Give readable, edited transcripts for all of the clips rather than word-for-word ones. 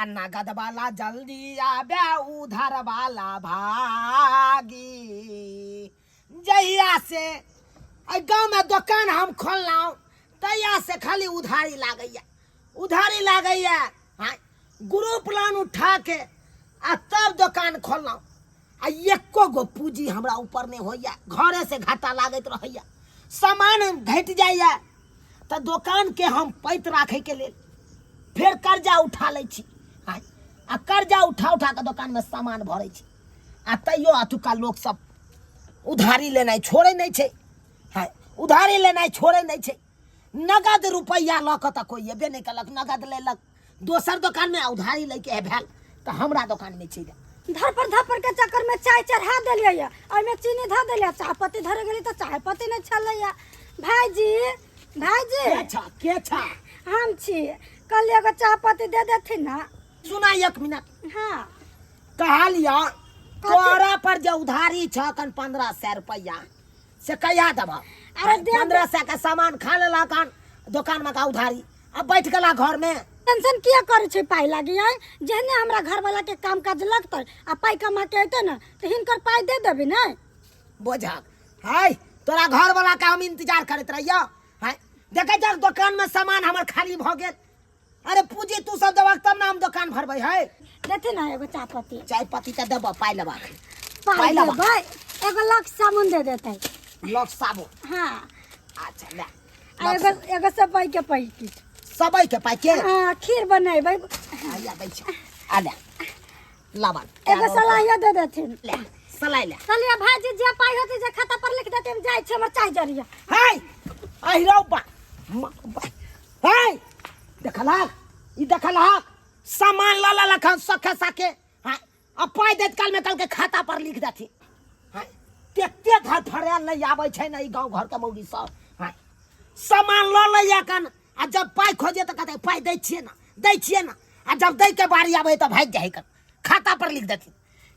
आ नगद वाला जल्दी आबे, उधार वाला भागी। जहिया से एहि गाँवमे दोकान हम खोललहुँ तहिया से खाली उधारी लागैया, उधारी लागैया। हाँ, ग्रुप लोन उठा के आ तब दोकान खोललहुँ आ एको गो पूँजी हमरा ऊपर नहि होइया, घरे से घाटा लागैत रहैया, सामान घटि जाइया तऽ दोकानके हम पैत राखैके लेल फेर कर्जा उठा लै छी। आ कर्जा उठा उठा कऽ दोकानमे सामान भरै छी आ तैयो एतुका लोक सब उधारी लेनाइ छोड़ै नहि छै। हाँ, उधारी लेनाइ छोड़ै नहि छै। नगद रुपैआ लऽ कऽ तऽ कोइ एबे नहि केलक, नगद लेलक दोसर दोकानमे आ उधारी लैके भेल तऽ हमरा दोकानमे चलि आयल। धरपर धरपर के चक्कर में चाय चढ़ा देलियै या ओहिमे चीनी धऽ देलियै, चाय पत्ती धरे गेली तऽ चाय पत्ती नहि छलैया। भाईजी, भाईजी। के छा, के छा? हम छी, कहलियै एगो चाय पत्ती दे देथिन ना। सुना एक मिनट। हाँ। कहलिया तोरा पर जे उधारी छ कन 1500 रुपैआ से कहिया देबह? अरे दे दे। 1500 के सामान खा लेलक हन दोकान में का उधारी, अब बैठ गेला घर में। टेंशन किया करै छै पाइ लागी? आँय, जेहने हमरा घरवाला के काम काज लगतै आ पाइ कमा के अयतै ने तऽ हिनकर पाइ दे देबै ने। बोझक हाय, तोरा घरवाला के हम इंतजार करैत रहियो। हाय, देखै छह दोकान में सामान हमर खाली भऽ गेल। अरे पूंजी तू सब देबक तब ना हम दोकान भरबै। है देथिन ना एगो चाय पत्ती। चाय पत्ती तऽ देबऽ, पाइ लेबाक। पाइ पाइ लेबा। देबै, एगो लक्स साबुन दे देतै। लक्स साबुन? हाँ। अच्छा ले। आ एगो एगो सबई के पैकेट। सबई के पैकेट? हाँ, खीर बनेबै। आया दै छै, आ ले लबन। एगो सलाइयो दे देथिन। ले सलाई ले। कहलियै भाईजी जे पाइ होतै जे खाता पर लिख देतै, हम जाइ छी, हमर चाय जरिया। हाय आहि रौ बा हाय, देखलहक ई देखलहक सामान ल लेलक हन सखे साखे। हाँ, आ पाइ दैत काल में कहलकै खाता पर लिख देथिन। हाँ, तेते धर फड़ायल नहि आबै छै ने ई गाँव घरके मौगी सब। हाँ, सामान लऽ लैया कन आ जब पाइ खोजे तऽ कहतै पाइ दै छियै ने, दै छियै ने, आ जब दै के बारी आबै तऽ भागि जाइ कन खाता पर लिख देथिन।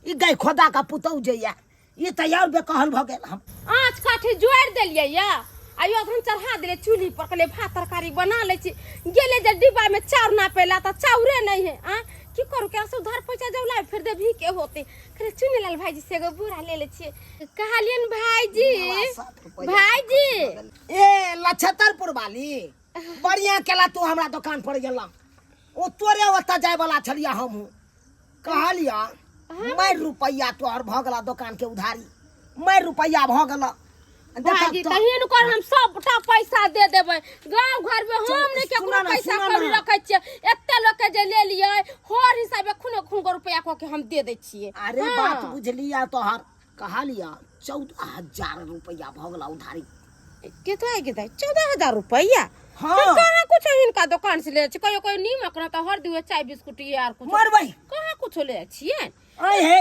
ई गाय खोदा का पुतहु जे यऽ ई तऽ आओर बेकहल भऽ गेल। हम आँच काठी जोड़ि देलियै यऽ आ यो अखन चढ़ा देलियै चूल्ही पर, कहलियै भात तरकारी बना लै छी। गेलै जे डिब्बा में चाउर नापे ला तऽ चाउरे नहि है। आ की करू, केना से उधार पैसा जब लाब फिर देबही के होते। कहलियै चुनीलाल भाईजी से एगो बोरा ले लै छियै। कहलियनि भाईजी, भाईजी। ए लछतरपुर वाली बढ़िया केला तू हमरा दोकान पर गेला, ओ तोरे ओतऽ जाय वाला छलिया। हमहूँ कहलिया मारि रुपैआ तोहर भऽ गेला दोकान के उधारी, मारि रुपैआ भऽ गेला। भाईजी तऽ हिनकर हम सबटा पैसा दे देबै। गाँव घर में हम नहि केकरो सुना ना, पैसा सुना कौड़ी ना। रखै छियै, एते लोक के जे ले लियै हर हिसाबे खूनो खून के रुपैआ कऽ के हम दे दै छियै। अरे हाँ। बात बुझलिया तोहर, कहलिया 14,000 रुपैआ भऽ गेला उधारी। केतना के दाइ 14,000 रुपैआ? हाँ। हम कहाँ कुछ हिनका दोकान से ले छी, कहियो कहियो नीमक न तऽ हर दियो चाय बिस्कुट यार कुछ। मरबै कहाँ कुछ ले छियै। अय हे,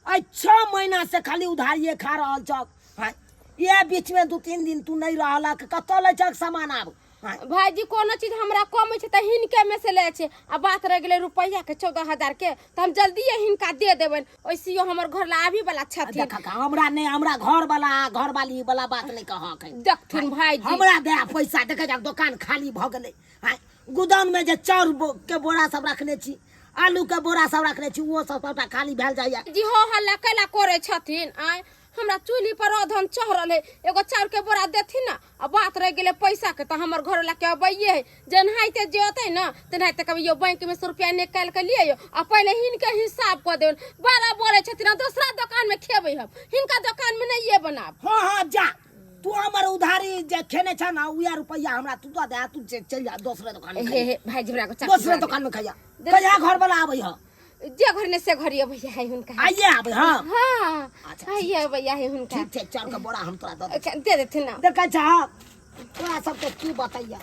अय 6 महीना से खाली उधारिये खा रहल छक। हाँ, ये बीच में 2-3 दिन तू नहीं रहलक, कतऽ लै छक सामान आब? हाँ। भाईजी कोनो चीज हमरा कम छै तऽ हिनके में से ले छै। आ बात रहि गेलै रुपैआ के 14,000 के, तऽ हम जल्दिए हिनका दे देबनि। ओइसियो हमर घर ला आबी वाला छथिन। देख हमरा नहीं, हमरा घर वाला घर वाली वाला बात नहीं कह के। देखथिन भाईजी। हमरा दे पैसा, देखे जा दोकान खाली भ गेलै। हाँ, गोदाम में जे चाउर के बोरा सब रखने छी, आलू के बोरा सब रखने छी, वो सब सबटा खाली भेल जाइया। जी हो हल्ला कैला करे छथिन। आय हमरा चूल्ही पर अधन चढ़ल है, एगो चाउर के बोरा देथिन ना। आ बात रह गेलै पैसा के, तऽ हमर घर वाला के अबैये है, जेनाहिते जे अतै ना तेनाहिते कभी यो बैंक में से रुपया निकालि के लिए आ पहिले हिनके हिसाब कऽ देबनि। बड़ा बोलै छथिन, आ दोसरा दोकान में खेबै हम, हिनका दोकान में नहिये बनाब। हाँ हाँ जा, तू हमर उधारी जे खेने छ ना उहे रुपया हमरा तू दऽ दे, आ तू चलि जा दोसरे दोकान में हे खाइया। हे भाईजी हमरा को चाची दोसरे बना दे। दोकान में खाइया। कहिया घर वाला आबै ह? जे घर ने से घर अबैया है हुनका। आइए आबै ह? हाँ। अच्छा, ठीक आइए अबैया है हुनका। ठीक छै, चाउर के बोरा हम तोरा दऽ दै। अच्छा, दे देथिन ना। देखै छ तोरा सबके की बतैया,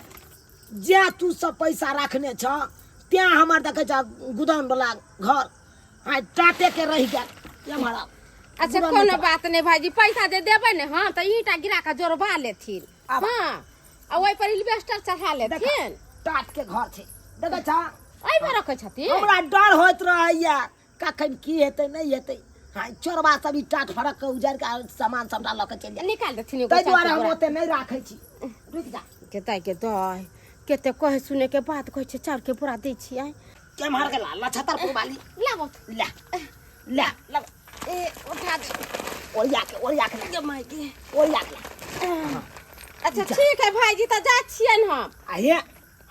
जे तू सब पैसा रखने छ त्याँ हमर देखै छ गोदाम वाला घर आइ टाटे के रहि गेल एम्हर आब। अच्छा गोदाम में कोनो बात नहीं भाईजी, पैसा जे देबै ने हम तऽ ईंटा गिरा के जोड़बा लेथिन। आब। हाँ, आ ओहि पर इल्वेस्टर चढ़ा देखा, लेथिन। टाट के घर छै देखै छ। एहि पर रखै छथिन। हमरा डर होइत रहैया कखन की हेतै नहि हेतै। हाँ, चोरबा सब ई टाट फरक के उजाड़ि के सामान सबटा लऽ के चलि जाय। निकाल देथिन एगो ताहि दुआरे चाटी हम बोरा। ओते नहि राखै छी। रुकि जा। के दाइ के दाइ, कते कहे सुने के बात कहै छै, चाउर के बोरा दै छियै। केम्हर गेला लछतरपुर वाली लाबो ला ला लाबो ए उठा दे ओरिया के ओरिया के ला, गे माय के ओरिया के ला। अच्छा ठीक है भाईजी तऽ जाइ छियनि हम आ हे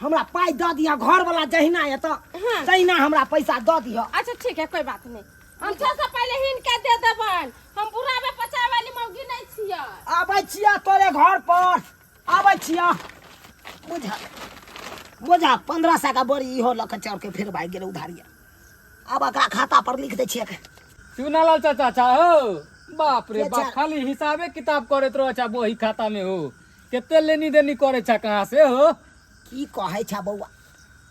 हमरा पाइ दऽ दिहऽ घरवला जहिना एतऽ हाँ। तहिना हमरा पैसा दऽ दिहऽ अच्छा ठीक है कोई बात नहीं हम सबसे पहले हिनका दे देबनि हम बुढ़ाबे पचाए वाली मौगी नहीं छियै आबै छियै तोरे घर पर आबै छियै बुझा बुझा 1500 का बोरी इहो लऽ कऽ चाउरके फेर भागि गेलै उधारिया आब एकरा खाता पर लिख दै छियै चुनालाल चाचा चा हो बाप रे के बाप चा- खाली हिसाबे किताब करैत रह छा बही खाता में हो कते लेनी देनी करे छा कहाँ से हो की कहै छा बौआ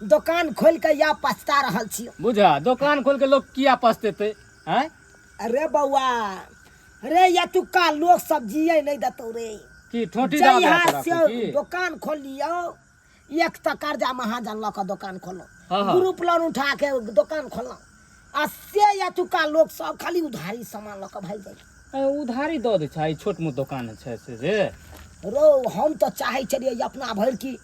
दोकान खोलि कऽ या पछता रहल छियौ बुझा दोकान खोल के लोग किया पछतेते हैं अरे बौआ रे एतुक्का लोक सब जिए नहि देतौ रे की ठोटी दऽ जहिया तोरा से की दोकान खोललियौ एक तऽ कर्जा महाजन लऽ कऽ दोकान खोललहुँ हाँ, हाँ। ग्रुप लोन उठा के दोकान खोललहुँ आ से एतुक्का लोक सब खाली उधारी सामान लऽ कऽ भागि जाइ ए, उधारी दऽ दै छै ई छोट मोट दोकान छै से जे रौ हम तऽ चाहै छलियै अपना भरि कि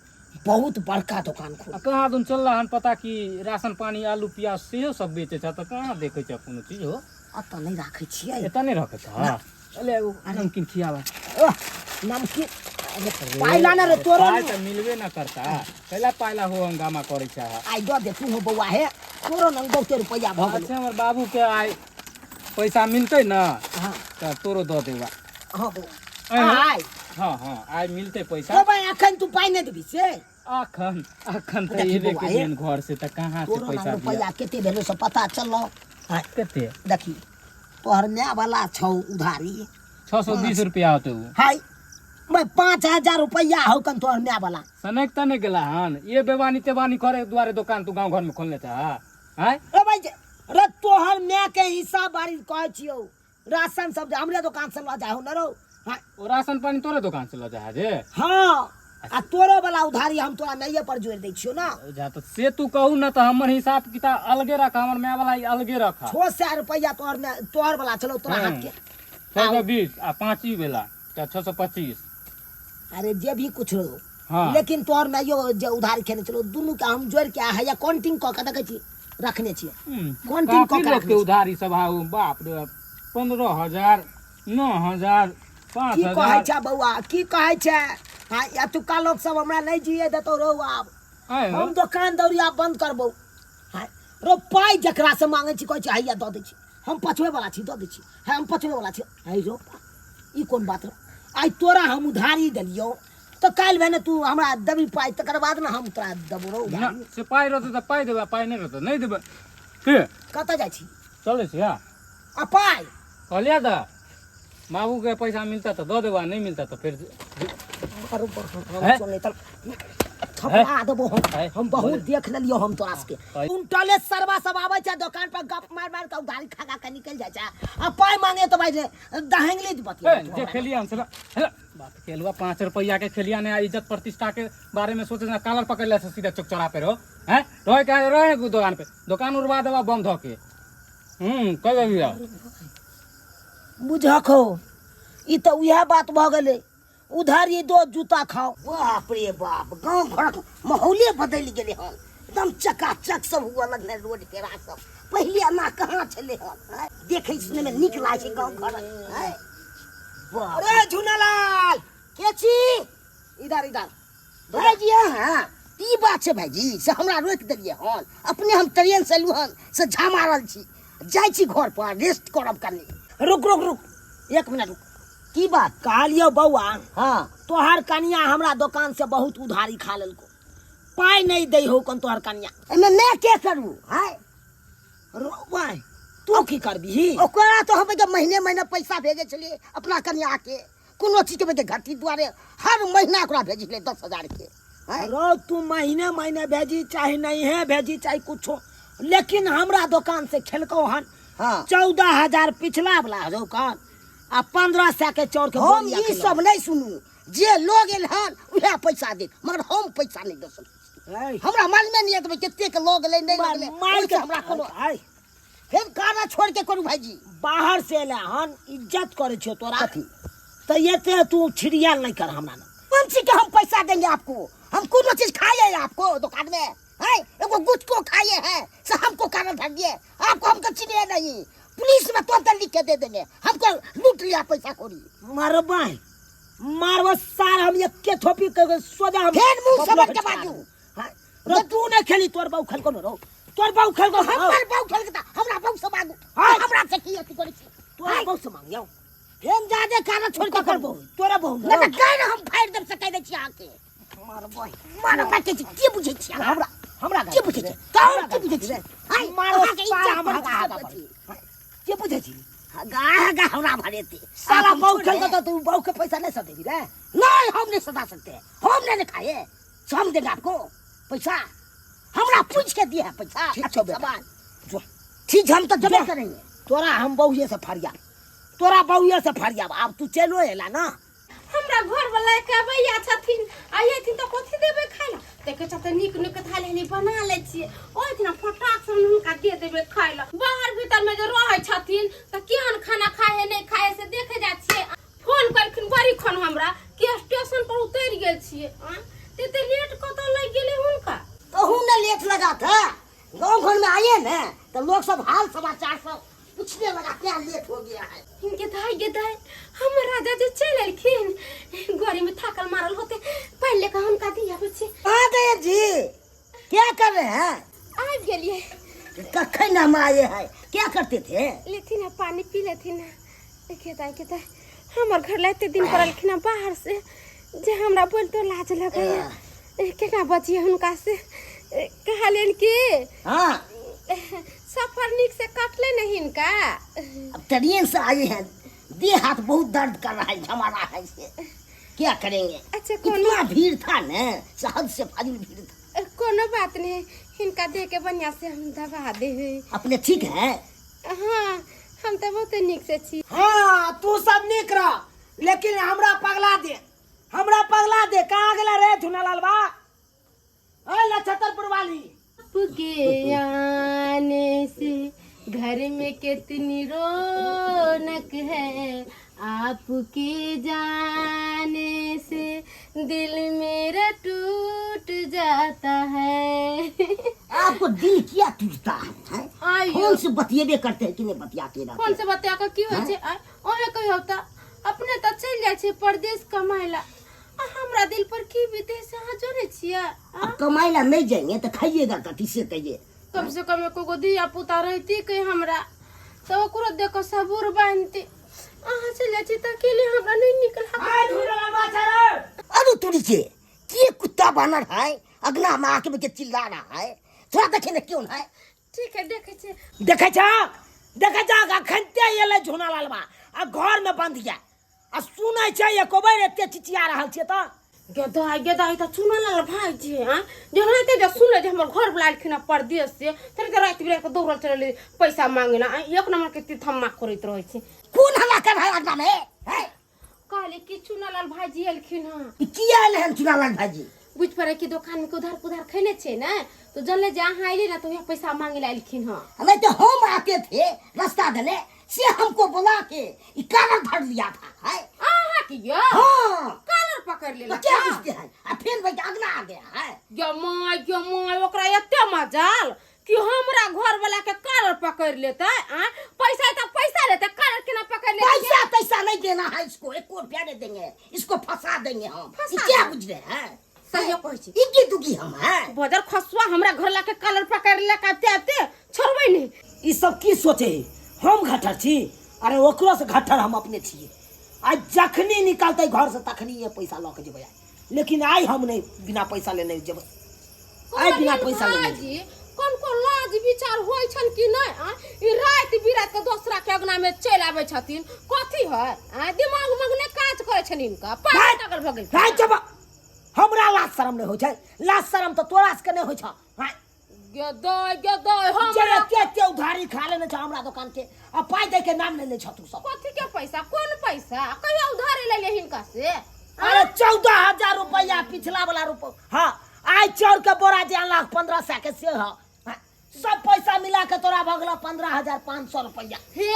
बहुत बड़का दोकान खोल आ कहाँ दुन चलला हन पता कि राशन पानी आलू प्याज सेहो सब बेचै छै तऽ कहाँ देखै छै कोनो चीज हो एतऽ नहि राखै छियै एतऽ नहि रखै छै अले एगो नमकीन खियाबा ओह, नमकीन अरे पाइला ने रे तोरो पाइ तऽ मिलबे न करता कैला पाइला हो हंगामा करै छै आइ दऽ दे तू हो बौआ हे तोरो नंग बहुते रुपैआ भऽ गेलो अच्छा हमर बाबू के आइ पैसा मिलतै ने हाँ तऽ तोरो दऽ देबा हाँ बौआ आँय? आइ हाँ हाँ आइ मिलतै पैसा तो भाई अखन तू पाइ नहि देबी से अखन अखन तऽ देखी एबे बौआ, के हे। दिन घर से तऽ कहाँ से तोरो पैसा नंग दिया रुपैआ कते भेलो से पता चललो हाँ कते देखी तोहर माय वाला छौ उधारी 620 रुपया होते उ हाय मैं 5000 रुपया हो कन तोहर माय वाला सनक तऽ नहि गेला हन ये बेवानी तेवानी करे दुआरे दोकान तू गाँव घर में खोलने छह आँय रे भाई रे तोहर माय के हिसाब बारी कहै छियौ राशन सब जे हमरे दोकान से लऽ जाहो न रौ हाँ ओ राशन पानी तोरे दोकान से लऽ जा जे हाँ आ तोरो वाला उधारी हम तोरा नैये पर जोड़ि दै छियौ ना जा तऽ से तू कहू ना तऽ हमर हिसाब किताब अलगे रख हमर माय वाला ई अलगे रख 600 रुपया तोहर माय तोहर वाला छलौ तोरा हाथ के 620 आ पाँच ई भेला तऽ 625 अरे जे भी कुछ रहो हाँ। लेकिन तोहर माइयो जे उधारी खेने छलौ दुनू के हम जोड़ि के आ हैया काउंटिंग कऽ के देखै छी रखने छियै काउंटिंग कऽ काफी के लोग के रखने छियै। उधारी सब आउ बाप रे बाप 15,000 9,000 पाँच की कहै हजार छै बौआ की कहै छै हाँ एतुक्का लोक सब हमरा नहि जिए देतौ रौ आब आँय हो। हम दोकान दौरी आब बंद करबौ हाँ रौ पाइ जकरा से मांगै छी कहै छै हैया दऽ दै छी हम पचबै वाला छी दऽ दै छी है हम पचबै वाला छी है रौ ई कोन बात रौ आइ तोरा हम उधारी देलियौ तऽ काल्हि भेने तू हमरा देबी पाइ तकर बाद ने हम तोरा देबौ रौ ना उधारी से पाइ रहतै तऽ पाइ देबै आ पाइ नहि रहतै नहि देबै के कतऽ जाइ छी चलै छी हँ आ पाइ कहलियै तऽ बाबूके पैसा मिलता तऽ दऽ देबै आ नहि मिलता तऽ फेर अरे बाप रे, हैं? सुन ले चल थपड़ा देबो हम हैं? हम बहुत देख लेलियो हम तोरा सबके हैं? उनटले सरवा सब आबै छै दोकान पर गप मार मार के उधारी खा खा के निकल जाइ छै आ पाइ मांगे तऽ भाइ दहेंगली बतिया ए, जे खेलिया हम से बाप खेलुआ 5 रुपया के खेलिया ने आ इज्जत प्रतिष्ठा के बारे में सोचे ना कालर पकड़ ले से सीधा चौक चौरा पे रहो हैं रहे के रहे दुकान पे दुकान उड़वा देबा बम धो के कह दिया बुझक हो ई तऽ उएह बात भऽ गेलै उधर ई दो जूता खाओ बाप रे बाप गाँव घरक माहौले बदलि गेलै हन एकदम चकाचक सब हुअ लगलै रोड पेड़ा सब पहिले एना कहाँ छलै हन आँय? देखै सुनैमे नीक लागै छै गाँव घरक आँय? बाप अरे झुनालाल के छी इधर इधर भाईजी अहाँ ई बात छै भाईजी से हमरा रोकि देलियै हन अपने हम ट्रेन से एलहुँ हन से झमारल छी जाइ छी घर पर रेस्ट करब कनि रुक रुक रुक एक मिनट रुक की बात कहलियौ बौआ हाँ तोहर कनिया हमरा दोकान से बहुत उधारी खा लेलको पाइ नहि दै हो कन तोहर कनिया एहिमे मैं के करू हाय रोबाय तू की करबही ओकरा तो हम महीने महीने पैसा भेजै छलियै अपना कनिया के कोनो चीजके बेटे घटी दुआरे हर महीना ओकरा भेजी छलै 10,000 के आँय? रौ तू महीने महीने भेजी चाहे नहीं है भेजी चाहे कुछो लेकिन हमरा दोकान से खेलको हन हाँ 14,000 पिछला वाला हौ कन आ 1,500 के चौर के हम बोरिया ई खेलौ। सब नहीं सुनू जे लोग एल हन उएह पैसा देत मगर हम पैसा नहीं दऽ सकै छी। ऐ, हमरा मालूमे नहीं है कतेक लोग एलै नहि लोग एलै मार के हमरा कोनो ऐ, फेर गाना छोड़ के करू भाईजी बाहर से एले हन इज्जत करे छो तोरा कथी तो एते तू छिड़ियाल नहीं कर हमरा ना कौन चीज के हम पैसा देंगे आपको हम कोनो चीज खाए आपको दुकान में है एगो गुटको खाए हैं से हमको कागज धर दिए। आपको हमको चिन्हे नहीं, पुलिस में तुरंत लिख के दे देंगे, हमको लूट लिया पैसा कौड़ी। मारबै मारब सार हम एके थोपी के सोजा हम फेर मुंह समझ के बाजू। हाँ, रो तू नहीं खेली तोर बाऊ खेल कोनो रो तोर बाऊ खेल को हमर बाऊ खेल के हमरा बाऊ से मांगू। हाँ। हमरा से की अथी करै छी? तोरा बाऊ से मांग जाओ। फेन जादे कागज छोड़ के ककर करबो बाऊ तोरा बाऊ ना ना गाय हम फाड़ देब से कह दै छी अहाँके। मारबै मारबै के छी की बुझै छी अहाँ? हमरा हमरा की बुझै छी कौन की बुझै छी? हाय मारो अहाँके सार इज्जत हम पर हगा हगा सब अथी। के बुझै छी? हगा हगा हमरा भरेते साला आप बाऊ छोड़ खेल दे। के तू बाऊ के पैसा नहीं सदेबी रे। नहीं हम नहीं सदा सकते, हम नहीं खाए, हम देंगे आपको पैसा, हमरा पूछ के दिए है पैसा। ठीक छौ बेटा। सामान। जो। ठीक हम तो जमा जो। करेंगे। तोरा हम बहुए से फरिया, तोरा बहुए से फरिया। आब तू चलो एला ना। हमरा घर वाला के अबैया छथिन, आइथिन तऽ कथी देबै खाय ला? ताहिके चलते नीक नीक थाली हाली बना लै छियै, ओहिठिना फटाक से हुनका दे देबै खाय ला। बाहर भीतर में जे रहै छथिन तऽ केहन खाना खाय है नहि खाय है से देखे जाइ छियै। फोन कलखिन बड़ी खन हमरा कि स्टेशन पर उतरि गेल छियै। आँय, तऽ एते लेट कतऽ लागि गेलै हुनका? कहूँ ने लेट लगा था, गाँव घर में आइए ना तो लोग सब हाल समाचार सब पूछने लगा क्या लेट हो गया है। इनके दाई गे दाई, हमर राजा जी चलि एलखिन, गाड़ी में थाकल मारल होते, पहिले के हुनका दिया बच्चे। हाँ दया जी क्या कर रहे हैं? आबि गेलियै। कखन हम आए हैं, क्या करते थे? लेथिन है पानी पी लेथिन है। देखिए दाई के दाई, हमर घर ला एते दिन पर एलखिन है बाहर से, जे हमरा बोलतो लाज लगैया, केना बचिए हुनका से? कहलियनि कि हाँ सफर नीक से कटले नहीं हिनका? अब ट्रेन से आए हैं, देह हाथ बहुत दर्द कर रहा है, झमारा है से क्या करेंगे? अच्छा, कोनो इतना भीड़ था ना, हद से फाजिल भीड़ था। कोनो बात नहीं, हिनका दे के बढ़िया से हम दबा दे। अपने ठीक है? हाँ हम तो बहुत नीक से छी। हाँ तू सब नीक रह, लेकिन हमरा पगला दे, हमरा पगला दे। कहाँ गेला रे झुनालाल बा? ए लछतरपुर वाली। आपके आने से घर में कितनी रौनक है, आपके जाने से दिल मेरा टूट जाता है। आपको दिल क्या टूटता है, हैं? आइयो। फोन से बतिएबे करते हैं कि नहीं बतियाते रहते फोन से बतिया के की होइ छै? ओहे कहियो त अपने त चलि जाइ छै परदेश कमाय ला, आ हमरा दिल पर की बीते से अहाँ जानै छियै? अब कमाई ला नहीं जाएंगे तो खाइएगा कथी से कहिए? कम से कम एको गो धिया पुता रहती के हमरा तऽ ओकरो देख कऽ सबूर बान्हती। अहाँ चलि जाइ छी तऽ अकेले हमरा नहि नीक लागत। अरे तुरी के के कुत्ता बानर है अगना में आके में के चिल्ला रहा है, थोड़ा देखे ना क्यों है। ठीक है देखे छी। देखे छा, देखे छा अखन ते एलै झुना लालबा आ घर में बंद गया आ सुनै छै एको बेर एते चिचिया रहल छियै तऽ। गेदाइ गेदाइ तऽ चुनल भाई जी हाँ जेनाहिते जे सुनले जे हमर घर वाला एलखिन हँ परदेश से, तेनाहिते राति बिराति के दौड़ल चलल पैसा मांगे ला, एक नंबर के तीथम्मा करैत रहै छै। कोन हल्ला कर रहा है अगना में? हैं? कहली कि चुनालाल भाईजी एलखिन हँ। ई किया एल हन चुनालाल भाईजी? बुझि पड़े कि दोकान में के उधार पुधार खैने छै ने, तो जानले जे अहाँ अयली ना तो वएह पैसा मांगे ला एलखिन हँ। नहीं तो हम आते थे रास्ता देने से हमको बुला के ई कालर धर लिया था, है? अहाँ के यो? हाँ। कालर पकड़ लेलक? तो क्या बुझते हैं? आ फिर भाई अगना आ गया है। यो माय, यो माय, ओकरा एते मजाल कि हमरा घर वाला के कालर पकड़ लेतै? आ पैसा तऽ पैसा लेतै, कालर केना पकड़ लेतै? पैसा तैसा नहीं देना है इसको, एक रुपया नहीं देंगे इसको, फंसा देंगे हम। फंसा ई क्या देंगे। बुझ रहे हैं? सही कहै छी। इक्की दुखी हम हैं। बजर खसुआ हमरा घर ला के कालर पकड़ लेलक, आते आते छोड़बै नहीं। ई सब की सोचे है? हम घटर छी? अरे ओकरो से घटर हम अपने छियै। आ जखनी निकलतै घर से तखनी ये पैसा लऽ के जेबै, लेकिन आइ हम नहीं बिना पैसा लेने जेबै, आइ बिना पैसा लेने जेबै। भाईजी, कोन कोन लाज विचार होइ छन कि नहि? आ ई राति बिराति के दोसरा के अंगना में चलि आबै छथिन, कथी है? आ दिमाग उमाग नहि काज करै छनि हिनका, पागल तागल भऽ गेल। राति जब हमरा लाज शरम नहि होइ छै, लाज शरम तऽ तोरा सबके नहि होइ छौ। हाँ। गेदाय गेदाय हमरा जे एते एते उधारी खा लेने छौ हमरा दुकान के, आ पाइ दै के नाम लेने छौ तू सब। कथी के पैसा? कोन पैसा? कहिया उधारी लेलियै हिनका से? अरे 14,000 रुपया पिछला वाला रुपया। हाँ, आइ चाउर के बोरा जे अनलक 1500 के से ह। हाँ, सब पैसा मिला के तोरा भऽ गेलौ 15,500 रुपया। हे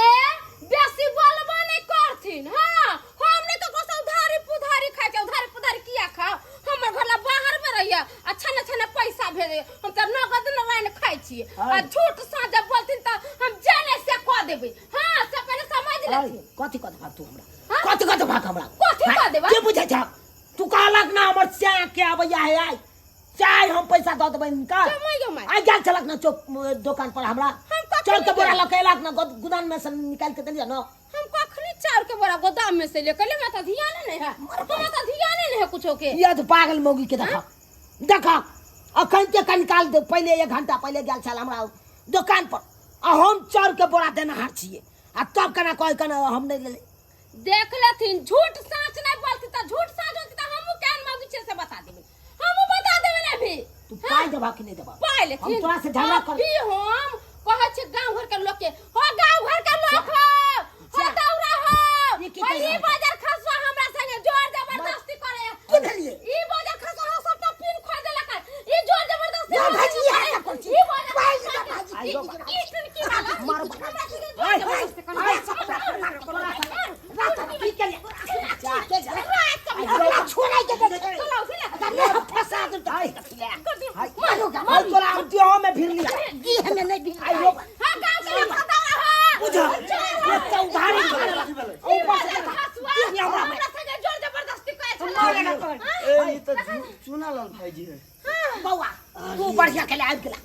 बेसी बोलबो नहीं करथिन। हाँ, हम नहीं ककरो से उधारी पुधारी खाइ छै, उधारी पुधारी किया खाओ? हमर घर ला बाहर में रहिया, अच्छा न अच्छा न पैसा भेजे, हम तऽ छियै आ झूठ साँच जब बोलथिन तऽ हम जाने से कह देबै हाँ से पहिले समझ लेथिन कथी कह देबा तू हमरा हाँ? कथी कह देबा हमरा कथी कह देबा? के बुझै छ तू कहलक ना हमर चाय के अबैया है आइ चाय हम पैसा दऽ देबै हिनका कमाइ गमाइ। आइ गेल छलक ना चौक दोकान पर हमरा हम कखनी चाउर के बोरा गेल? लऽ के एलक ना गोदाम में से निकाल के देलियै ना हम कखनी चाउर के बोरा गोदाम में से लेके ले हमरा तो ध्यान नहीं है हमरा तो ध्यान नहीं है कुछो के ये तो पागल मौगी के देखा देखा अखन के कनिकाल दे पहिले एक घंटा पहिले गेल छल हमरा दोकान पर आ हम चाउर के बोरा देनहार छियै आ तब केना कह केना हम नहि लेले देख लेथिन झूठ साँच नहीं बोलती त झूठ साँच होती त हमहू केहन मौगी छियै से बता देबै हमहू बता देबै ना भी तू पाइ देबा कि नहि देबा पाइ लेथिन हम तोरा से झगड़ा कर अभी हम कहै छी गांव घर के लोग के हो गांव घर के लोग हो हो जा। दौरा हो ई की हो कहि ई रहल बाजार खसुआ हमरा संगे जोर जबरदस्ती करे की भेलियै? ई बाजार खसुआ हो सबटा पिन खोल देलक है। ई जोर जबरदस्ती ना हमरा भाजी, संगे इएह करे। सब करै छी। ई बाजार भाजी, खसुआ के- भाजी, ई- भाजी। ई टुनकी वाला मारू, हमरा संगे जोर आइ, जबरदस्ती करे। आइ, रात की केलियै? जा, जा। रात के भी- अगला छोड़ाइ के दे छै। चलाउ, चलाउ। अगर नहि हम फंसा देब तऽ कथी लए? मारू गा, आइ तोरा हम देहो में भिड़ लिया देह में नहि भिड़ आइ हो हाँ, गाँव के लोग दौरा हो। बुझ एक तऽ उधारी खा लेलक ऊपर से देखा खसुआ ई हमरा में हमरा संगे जोर जबरदस्ती करे छलै। ए ई तऽ चुनालाल भाईजी है बौआ तू बढ़िया के आबि गेला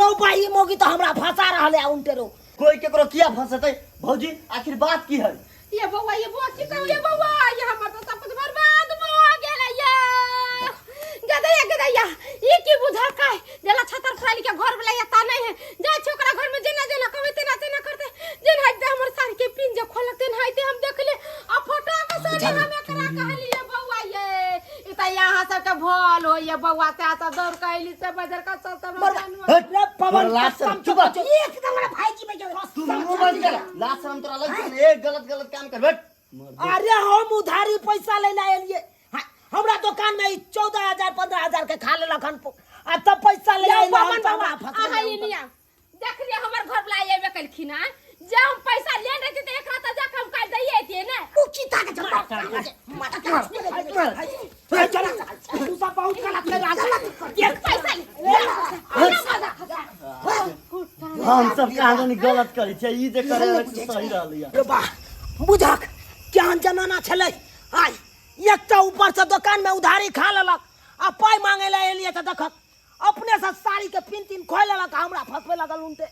रौ बा ई मौगी तऽ हमरा फंसा रहल है उनटे रो कोई केकरो किया फंसतै भौजी आखिर बात की है ये बौआ ये बौआ की कहू ये बौआ ये हमर तो सब कुछ बर्बाद भ गेल ये गदैया गदैया ई की बुझल काय जेला छतर फराली के घर वाला एता नहीं है जाय छै ओकरा घर में जेना जेना कहबै तेना तेना करते जेना हाइते हमर साड़ी के पिन जे खोलक तेना हाइते हम देखले आ फोटो में साड़ी हम एकरा कहलिए बौआ ये ई त यहाँ सबके भल होइए बौआ से सब दौड़ के अइली से बजर का सब सब हट, रे पवन तोरा लाज शरम, कसम चुप रह। एकदम हमरा भाईजी में जाओ तू मुंह बंद कर लाज शरम तोरा लग छै ने, एक गलत गलत काम कर बैठ अरे हम उधारी पैसा ले ला एलिए हाँ, हमरा दुकान में 14,000 15,000 के खा लेलक हन आ तब पैसा ले यौ आइल पवन हम तऽ बाबा हमरा फंस अहाँ गेलहुँ ई निया देख लिअ हमर घर वाला एबे कलखिन हँ जे हम पैसा लेने रहती तऽ एकरा तऽ जाके हम काल्हि दैये अइतियै ने उ चीता के चल माता के ए, चला तू सब बहुत गलत कर रहल छह। देख पैसा ले हम सब कहाँ जानी गलत करै छियै ई जे करे रहै से सही रहलैया रे बा बुझक केहन जमाना छलै आइ एकटा ऊपर से दोकान में उधारी खा लेलक आ पाइ मांगे लए एलियै तऽ देखक अपने से साड़ी के पिन तीन खोल लेलक आ हमरा फंसबे लगल उनटे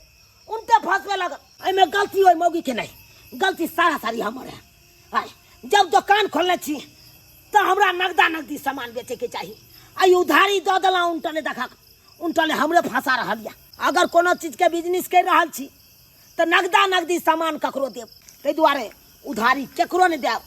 उनटे फंसबे लगल एहिमे गलती ओहि मौगी के नहीं गलती सारा सारी हमर है आइ जब दोकान खोलने छी तऽ हमरा नगदा नगदी सामान बेचैके चाही आ ई उधारी दऽ देलहुँ उनटले देखक उनटले हमरे फंसा रहल यऽ अगर कोनो चीजके बिजनेस करि रहल छी तऽ नगदा नगदी सामान ककरो देब ताहि दुआरे उधारी केकरो नहि देब।